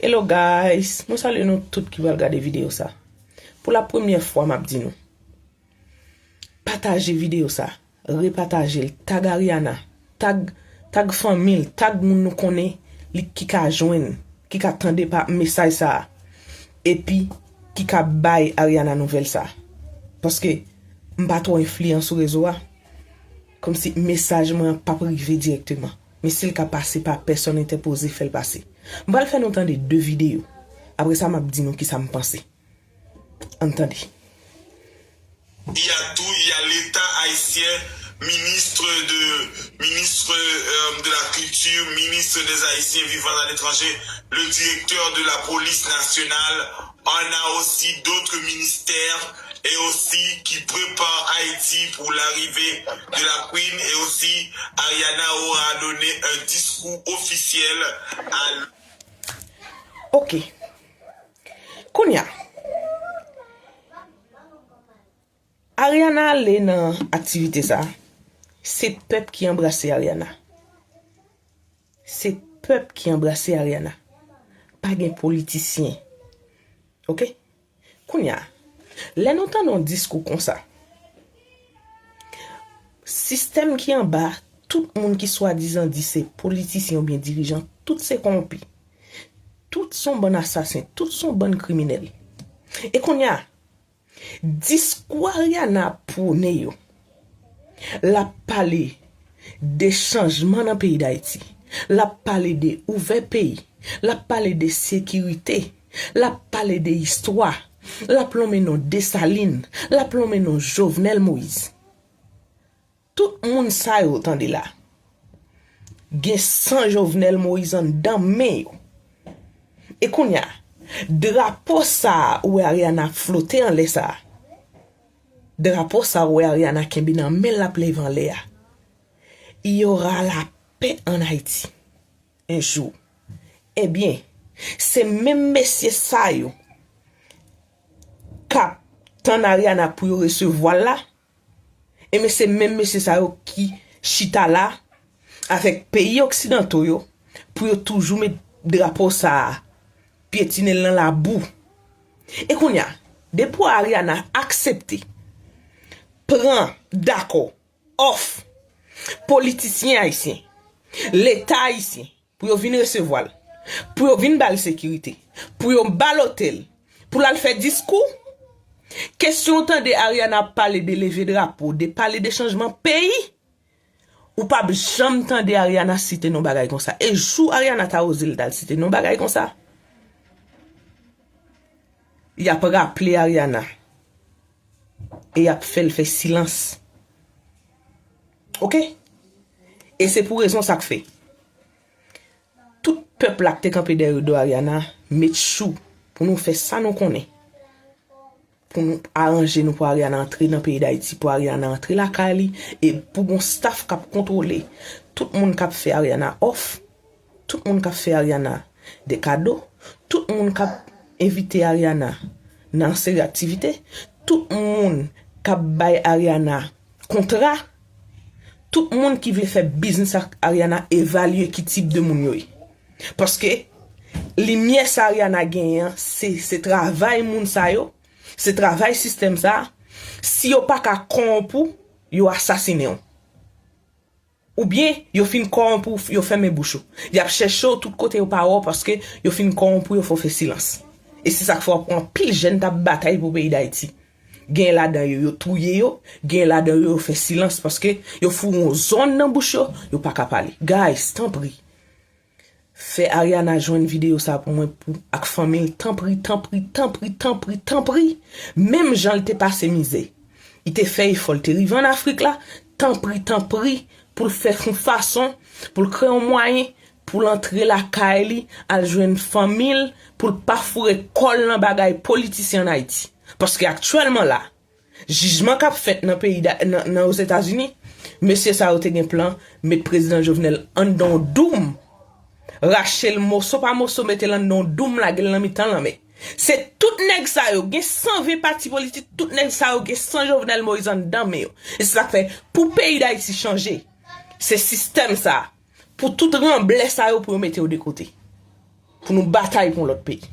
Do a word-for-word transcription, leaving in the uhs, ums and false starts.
Hello guys, mwen salye nou tout ki pral gade videyo sa. Pou la premyè fwa m ap di nou, pataje videyo sa, repataje l, tag Ariana, tag, tag fanmi l, tag moun nou konnen li ki ka jwenn, ki ka tande pa mesaj sa a, epi ki ka bay Ariana nouvèl sa. Paske m pa twò enfliyan sou rezo a, kòmsi mesaj mwen an p ap rive dirèkteman. Men si l ka pase pa pèsòn entèpoze, fè l pase. M pral fè nou tande de videyo. Apre sa, m ap di nou kisa m panse. Ann tande. Il y a tout, il y a l'État haïtien, ministre de, ministre euh, de la Culture, ministre des Haïtiens vivant à l'étranger, le directeur de la police nationale, on a aussi d'autres ministères et aussi qui préparent Haïti pour l'arrivée de la Queen et aussi Ariana aura donné un discours officiel à Ok. Kounye a, Ariana ale nan aktivite sa. Se pèp ki anbrase Ariana. Se pèp ki anbrase Ariana. Pa gen politisyen. Ok? Kounye a, lè nou tande yon diskou konsa, sistèm ki anba, tout moun ki swadizan di se politisyen oubyen dirijan, tout se kòwonpi. Tout se yon bann asasen, tout se yon bann kriminèl. E kounye a, diskou Ariana ap pwone yo. L ap pale de chanjman nan peyi Dayiti. L ap pale de ouvè peyi. L ap pale de sekirite. L ap pale de istwa. L ap lonmen non Desalin. L ap lonmen non Jovenel Moïse. Tout moun sa yo tande la, gen san Jovenel Moïse anndan men yo. E kounye a, drapo sa a ou wè Ariana ap flote anlè sa a, drapo sa a ou wè Ariana kenbe nan men l ap leve anlè a, il y aura la paix en Haïti un jour. Ebyen, se menm mesye sa yo k ap tann Ariana pou yo resevwa l la, ebyen se menm mesye sa yo ki chita la avèk peyi oksidanto yo pou yo toujou met drapo sa a, pyetine l nan labou. E kounye a, depi Ariana aksepte pran dakò òf politisyen ayisyen, Leta ayisyen, pou yo vin resevwa l, pou yo vin ba l sekirite, pou yo ba l otèl, pou l al fè diskou. Kesyon w tande Ariana ap pale de leve drapo, de pale de chanjman peyi, ou p ap janm tande Ariana site non bagay konsa. E jou Ariana ta oze l t al site non bagay konsa, y ap raple Ariana e y ap fè l fè silans. Ok? E se pou rezon sa k fè tout pèp la k te kanpe dèyè do Ariana met chou pou nou fè sa nou konnen, pou nou aranje nou pou Ariana antre nan peyi Dayiti, pou Ariana antre lakay li, e pou gon staff k ap kontwole tout moun k ap fè Ariana òf, tout moun k ap fè Ariana de kado, tout moun k ap envite Ariana nan seri aktivite, tout moun k ap bay Ariana kontra, tout moun ki vle fè biznis ak Ariana evalye ki tip de moun yo ye. Paske limyè sa Ariana genyen an, se, se travay moun sa yo, se travay sistèm sa a. Si yo pa ka kòwonp ou, yo asasinen w. Oubyen, yo fin kòwonp ou, yo fèmen bouch ou. Y ap chèche w tout kote yo pa wè w paske yo fin kòwonp ou, yo fè w fè silans. E se sa k fè w ap wè anpil jèn t ap batay pou peyi Dayiti. Gen ladan yo, yo touye yo, gen ladan yo, yo fè silans paske yo foure yon zòn nan bouch yo, yo pa ka pale. Guys, tanpri, fè Ariana jwenn videyo sa pou mwen pou, ak fanmi l, tanpri, tanpri, tanpri, tanpri, tanpri. Menm jan l te pase mizè, li te fè efò, l te rive ann Afrik la, tanpri, tanpri, pou l fè yon fason, pou l kreye yon mwayen, pou l antre lakay li, al jwenn fanmi l, pou l pa foure kò l nan bagay politisyen ann Ayiti. Paske aktyèlman la, jijman k ap fèt nan peyi da, nan, nan Ozetazini, mesye sa yo te gen plan met prezidan Jovenel anndan yon doum, rache l moso pa moso, mete l anndan yon doum, lage l nan mitan lanmè. Se tout nèg sa yo, gen san ven pati politik, tout nèg sa yo gen san Jovenel Moïse anndan men yo. E se sa k fè, pou peyi Dayiti chanje, se sistèm sa a. Pou tout ranblè sa yo, pou yo mete yo de kote. pou nou batay pou yon lòt peyi.